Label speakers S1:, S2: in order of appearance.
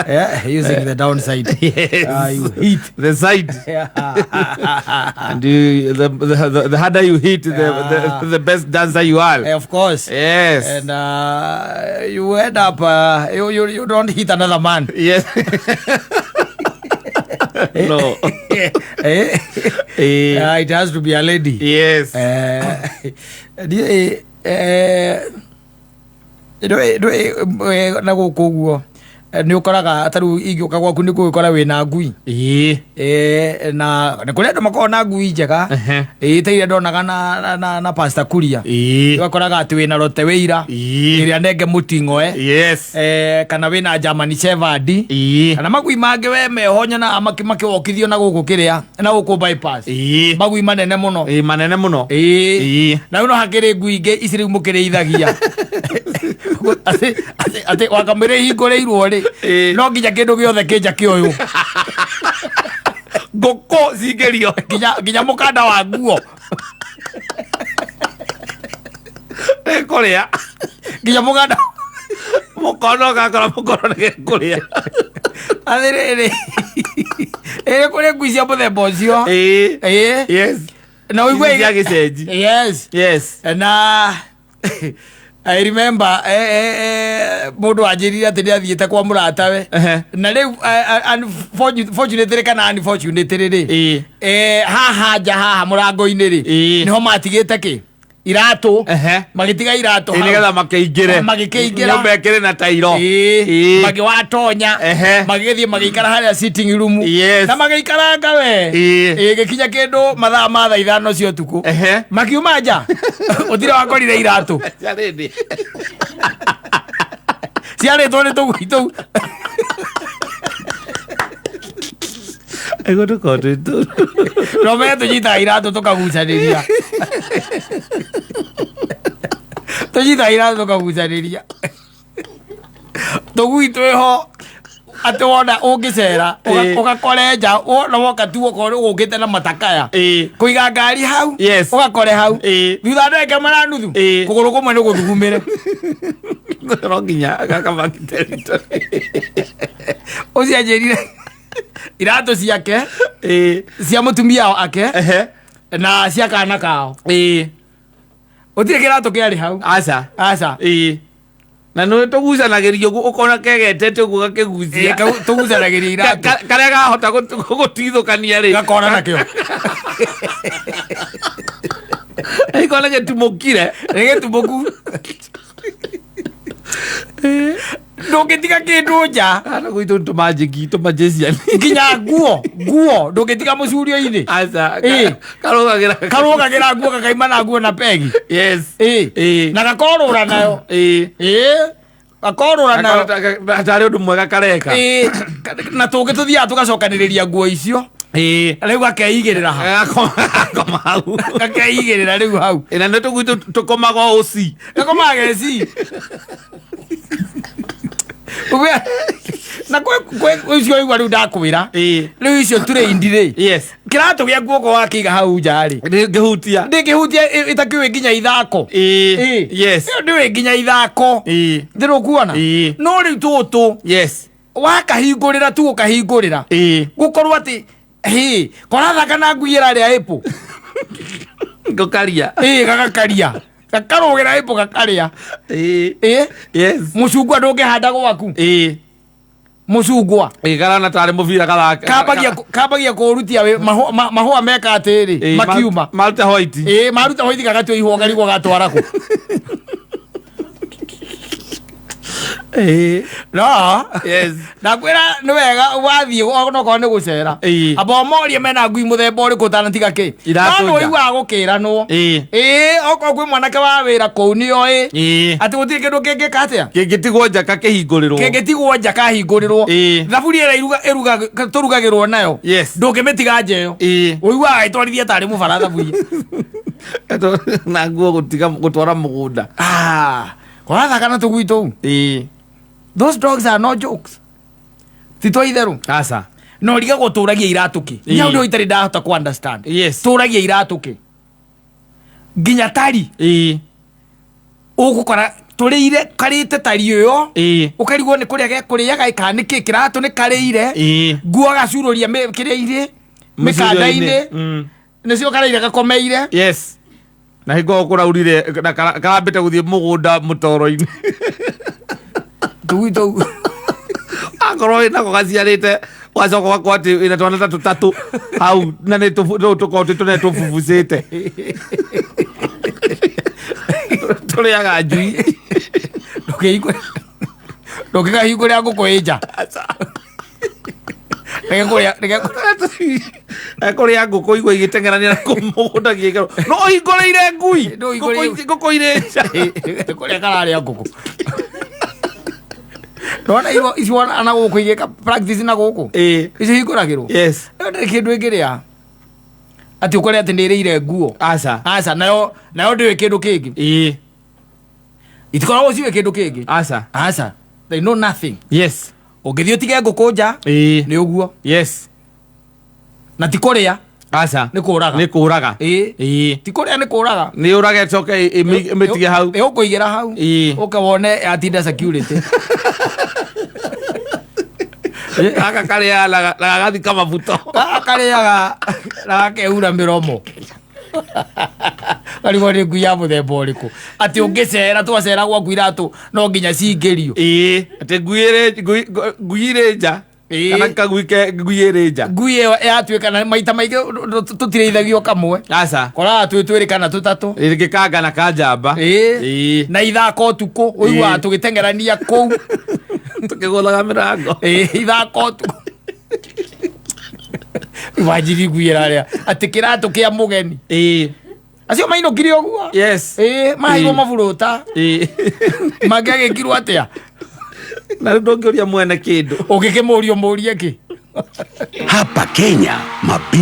S1: Yeah, using the downside.
S2: Yes.
S1: You hit.
S2: The side. And you, the harder you hit, the best dancer you are.
S1: Of course.
S2: Yes.
S1: And you end up, you don't hit another man.
S2: Yes. No.
S1: Eh?
S2: Eh,
S1: It has to be a lady.
S2: Yes.
S1: Ndiĩ, ndũĩ na gũkũ ũguo nĩ ũkoraga ta rĩu ingĩũka gwaku nĩ gũgĩkora wĩna ngui. Na nĩ kũrĩ andũ makoragwo na ngui njega. Ta iria ndonaga na Pastor Kuria. Ũgakoraga atĩ wĩna rote wĩira ĩrĩa nenge mũting'oe. Kana wĩna German Shepherd. Kana magui mangĩ we meho nyonaga makĩwokithio na gũkũ kĩrĩa na gũkũ bypass. Magui manene mũno.
S2: Manene mũno.
S1: Na rĩu no hakĩrĩ ngui ingĩ ici rĩu mũkĩrĩithagia atĩ wakamĩrĩ hingũrĩirwo rĩ, no nginya kĩndũ gĩothe kĩnja kĩoywo.
S2: Ngũkũ cingĩrio.
S1: Nginya mũkanda wa nguo.
S2: Ĩkũrĩa.
S1: Nginya mũkanda.
S2: Mũkono gakora mũkono nĩ gĩkũrĩa.
S1: Atĩrĩrĩ, ĩrĩ kũrĩ ngui cia mũthemba ũcio.
S2: Yes.
S1: Na ũigue
S2: Ici cia gĩcenji.
S1: Yes.
S2: Yes.
S1: Na I remember mũndũ anjĩrire atĩ nĩ athiĩte kwa mũratawe. Na rĩu fortunately kana unfortunately rĩ, haha nja haha mũrango-inĩ rĩ, nĩho matigĩte kĩ iratũ. Magĩtiga iratũ hau.
S2: Nĩgetha makĩingĩre.
S1: Magĩkĩingĩra.
S2: Nyũmba ĩkĩrĩ na tairo.
S1: Magĩwatonya. Magĩgĩthiĩ magĩikara harĩa sitting room. Na magĩikaranga we. Gĩkinya kĩndũ mathaa ma thaa 5 cia ũtukũ. Makiuma nja gũtirĩ wakorire iratũ.
S2: Ciarĩ thĩ.
S1: Ciarĩtwo nĩ tũgui tũu.
S2: Ĩguo tũkorwo twĩ tũ-
S1: No menye tũnyitaga iratũ tũkagucanĩria. Tũnyitaga iratũ tũkagucanĩria. Tũgui twĩho atĩ wona ũngĩcera ũgakore nja wona woka tu okorwo ũgũkĩte na matakaya. Kũiga ngari hau. Ũgakore hau. Thutha wa ndagĩka ĩmwe na nuthu. Kũgũrũ kũmwe nĩ gũthugumĩre.
S2: No nginya gakamaki territory.
S1: Ũcio anjĩrire iratũ ciake cia mũtumia wake na cia kana kao. Gũtirĩ kĩratũ kĩarĩ hau.
S2: Aca.
S1: Aca.
S2: Na nĩ tũgucanagĩrio ũguo ũkona kegetete ũguo gakĩgucia.
S1: Tũgucanagĩria iratũ.
S2: Karĩa gahota gũtigithũkania rĩ.
S1: Gakora nakĩo.
S2: Gĩkona gĩtumũkire.
S1: Nĩ gĩtumũku. Ndũngĩtiga kĩndũ nja.
S2: Kana gwitũ nĩ tũmanjĩki, tũmanjĩciani.
S1: Nginya nguo ndũngĩtiga mũcurio-inĩ.
S2: Aca, karũgagĩra.
S1: Karũgagĩra nguo gakaima na nguo na pegi.
S2: Yes.
S1: Na gakorũra nayo. Gakorũra nayo.
S2: Tarĩ ũndũ mwega kareka.
S1: Na tũngĩ tũthiaga tũgacokanĩrĩria nguo icio. Rĩu gakeigĩrĩra ha.
S2: Gakoma hau.
S1: Gakeigĩrĩra rĩu hau.
S2: Na nĩ tũgui tũkomaga o ũci.
S1: Gakomaga geci. Na kwĩ ũcio ũigua rĩu ndakwĩra. Rĩu icio tũrĩindi rĩ.
S2: Yes.
S1: Kĩratũ gĩa guoko wakĩiga hau nja rĩ.
S2: Ndĩngĩhutia.
S1: Ndĩngĩhutia ĩtakĩũĩ nginya ithako.
S2: Yes.
S1: Ĩyo ndĩũĩ nginya ithako. Ndĩrũkuona. No rĩu tũtũ.
S2: Yes.
S1: Wakahingũrĩra tu ũkahingũrĩra. Gũkorwo atĩ hĩ korathaka na ngui ĩrarĩa apple.
S2: Ngũkaria.
S1: Gagakaria. Gakarũgĩra apple gakarĩa.
S2: Yes.
S1: Mũcungwa ndũngĩhanda gwaku. Mũcungwa.
S2: Karona tarĩ mũbira gathaka.
S1: Kambagia kũrutia mahũa meka atĩrĩ, makiuma.
S2: Maruta white.
S1: Maruta white gagatua ihũa karigwo gatwara kũ. No.
S2: Yes.
S1: Ndakwĩra nĩ wega wathiĩ onokorwo nĩ gũcera. Amba ũmorie mena ngui mũthemba ũrĩkũ ũtanatiga kĩ.
S2: Iratũ
S1: No nĩ
S2: nja.
S1: ũiguaga gũkĩranwo. Okorwo kwĩ mwanake wa wĩra kũu nĩoĩ. Atĩ gũtirĩ kĩndũ kĩngĩka atĩa?
S2: Kĩngĩtigwo nja kakĩhingũrĩrwo.
S1: Kĩngĩtigwo nja kahingũrĩrwo. Thaburia ĩrĩa tũrugagĩrwo nayo.
S2: Yes.
S1: Ndũngĩmĩtiga nja ĩyo. Ũiguaga ĩtwarithia tarĩ mũbara thaburia.
S2: Na nguo gũtiga gũtwara mũgũnda.
S1: Kũrathaka na tũgui tũu. Those dogs are no jokes. Ti twa itherũ.
S2: Aca.
S1: No rigagwo tũragia iratũ kĩ. Nyau nĩ itarĩ ndahota ku understand.
S2: Yes.
S1: Tũragia iratũ kĩ. Nginya tari. Ũgũkora Tũrĩire karĩte tari ĩyo. Ũkarigwo nĩ kũrĩa gekũrĩaga kana nĩ kĩ kĩratũ nĩ karĩire. Nguo gacurũria kĩrĩa irĩ mĩkanda-inĩ. Nĩcio karaire gakomeire.
S2: Yes, na hingo kũraurire na karambĩte gũthiĩ mũgũnda mũtoro-inĩ.
S1: Tũgui tũu.
S2: Akorwo wĩnako gaciarĩte, wacoka ũgakora atĩ wĩna twana ta tũtatũ hau na nĩ tũu tũkorwo twĩ tũnene tũbubucĩte tũrĩaga njui.
S1: Ndũngĩkahingũrĩra ngũkũ ĩ nja.
S2: Kũrĩa ngũkũ igua igĩteng'erania na kũu mũgũnda gĩkĩro no ũhingũrĩire ngui.
S1: No ũhingũrĩire-
S2: Ngũkũ irĩ nja.
S1: Kũrĩa kararĩa ngũkũ nona icio na gũkũ igĩka practice na gũkũ. Icio hingũragĩrwo. Ĩyo ndĩrĩ kĩndũ ĩngĩrĩa atĩ ũkore atĩ nĩ ĩrĩire nguo.
S2: Aca.
S1: Aca, nayo ndĩũĩ kĩndũ kĩngĩ. Itikoragwo ciũĩ kĩndũ kĩngĩ.
S2: Aca.
S1: Aca, they know nothing. Ũngĩthiĩ ũtige ngũkũ nja, nĩ ũguo. Na ti kũrĩa.
S2: Aca.
S1: Nĩ kũraga.
S2: Nĩ kũraga.
S1: Ti kũrĩa, nĩ kũraga.
S2: Nĩ ũrage coke ĩmĩtige hau.
S1: Ĩgũkũigĩra hau. Ũke wone yatinda security.
S2: Gaka karĩaga na gagathika mabuto.
S1: Gaka karĩaga na gakehura mĩromo, karigwo nĩ ngui ya mũthemba ũrĩkũ atĩ ũngĩcera twacera gwaku iratũ no nginya cingĩrio.
S2: Atĩ ngui irĩ nja. Kana kagui ke ngui ĩrĩ nja.
S1: Ngui ĩyo yatuĩka na maita maingĩ tũtirĩithagio kamwe.
S2: Aca.
S1: Koraga twĩ twĩrĩ kana tũtatũ.
S2: Gĩkanga na kanjamba.
S1: Na ithako ũtukũ ũiguaga tũgĩteng'erania kũu.
S2: Tũkĩgũthaga mĩrango.
S1: Ithako ũtukũ wanjiri ngui ĩrarĩa atĩ kĩratũ kĩa mũgeni. Acio mainũkire ũguo. Maheirwo maburũta. Mangĩagĩkirwo atĩa?
S2: Na rĩu ndũngĩũria mwene kĩndũ.
S1: Ũngĩkĩmũria ũmũrie kĩ?
S3: Hapa Kenya, mabingwa.